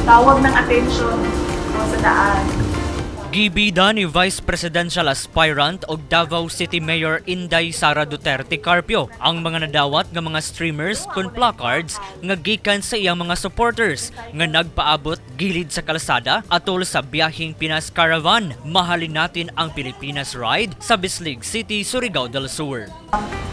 Tawag ng atensyon, no, sa daan. Gibida ni Vice Presidential Aspirant og Davao City Mayor Inday Sara Duterte Carpio ang mga nadawat nga mga streamers kun placards nga gikan sa iyang mga supporters nga nagpaabot gilid sa kalsada atol sa biyaheng Pinas Caravan Mahalin Natin ang Pilipinas Ride sa Bislig City, Surigao del Sur.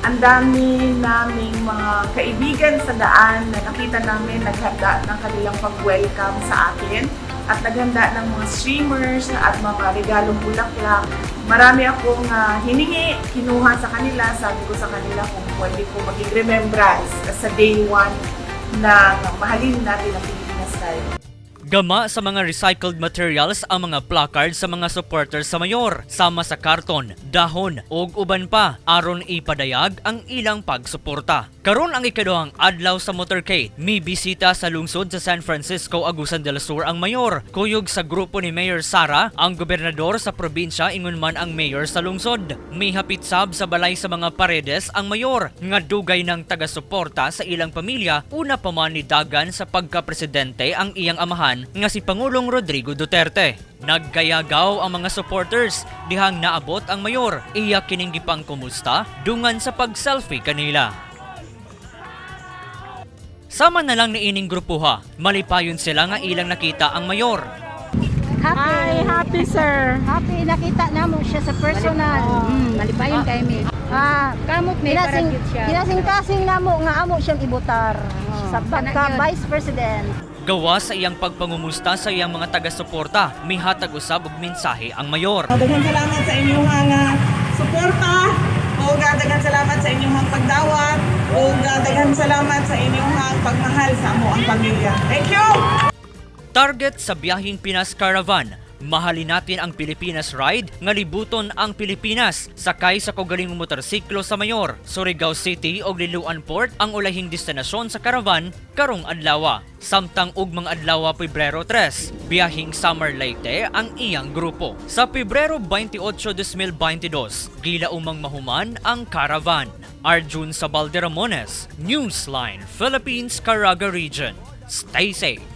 Ang dami naming mga kaibigan sa daan na nakita namin naghanda ng kanilang pag-welcome sa akin at naghanda ng mga streamers at mga regalong bulaklak. Marami akong hiningi, kinuha sa kanila. Sabi ko sa kanila kung pwede ko maging remembrance sa day one na Mahalin Natin ang Pilipinas Ride. Gama sa mga recycled materials ang mga placard sa mga supporters sa mayor, sama sa karton, dahon ug uban pa aron ipadayag ang ilang pagsuporta. Karon ang ikaduhang adlaw sa motorcade, mi bisita sa lungsod sa San Francisco, Agusan del Sur ang mayor. Kuyog sa grupo ni Mayor Sara, ang gobernador sa probinsya ingon man ang mayor sa lungsod. Mihapit sab sa balay sa mga Paredes ang mayor nga dugay ng taga-suporta sa ilang pamilya, una pa man ni dagan sa pagka-presidente ang iyang amahan nga si Pangulong Rodrigo Duterte. Nagkayagaw ang mga supporters dihang naabot ang mayor. Iya kining gipang kumusta dungan sa pag-selfie kanila. Sama na lang ni ining grupuha, malipayon sila nga ilang nakita ang mayor. Happy. Hi, happy, sir. Happy nakita namo siya sa personal. Malipayon kay mi. Ah, Kamot may para kinasing gyud siya. kinasing-kasing namo nga amo siyang ibotar sa kana pagka yun. vice president. Gawa sa iyang pagpangumusta sa iyang mga taga-suporta, mihatag usab og mensahe ang mayor. Daghan salamat sa inyong suporta ug daghan salamat sa inyong pagdawat ug daghan salamat sa inyong pagmahal sa among pamilya. Thank you. Target sa biyaheng Pinas Caravan, Mahalin Natin ang Pilipinas Ride nga libuton ang Pilipinas sakay sa kaugalingong motorsiklo sa mayor. Surigao City og Liloan Port ang ulahing destinasyon sa caravan karong adlaw. Samtang ugmang adlaw, Pebrero 3, biyaheng Samar Leyte ang iyang grupo. Sa Pebrero 28, 2022, gilaumang mahuman ang caravan. Arjun Sabalde Ramones, Newsline, Philippines, Caraga Region. Stay safe.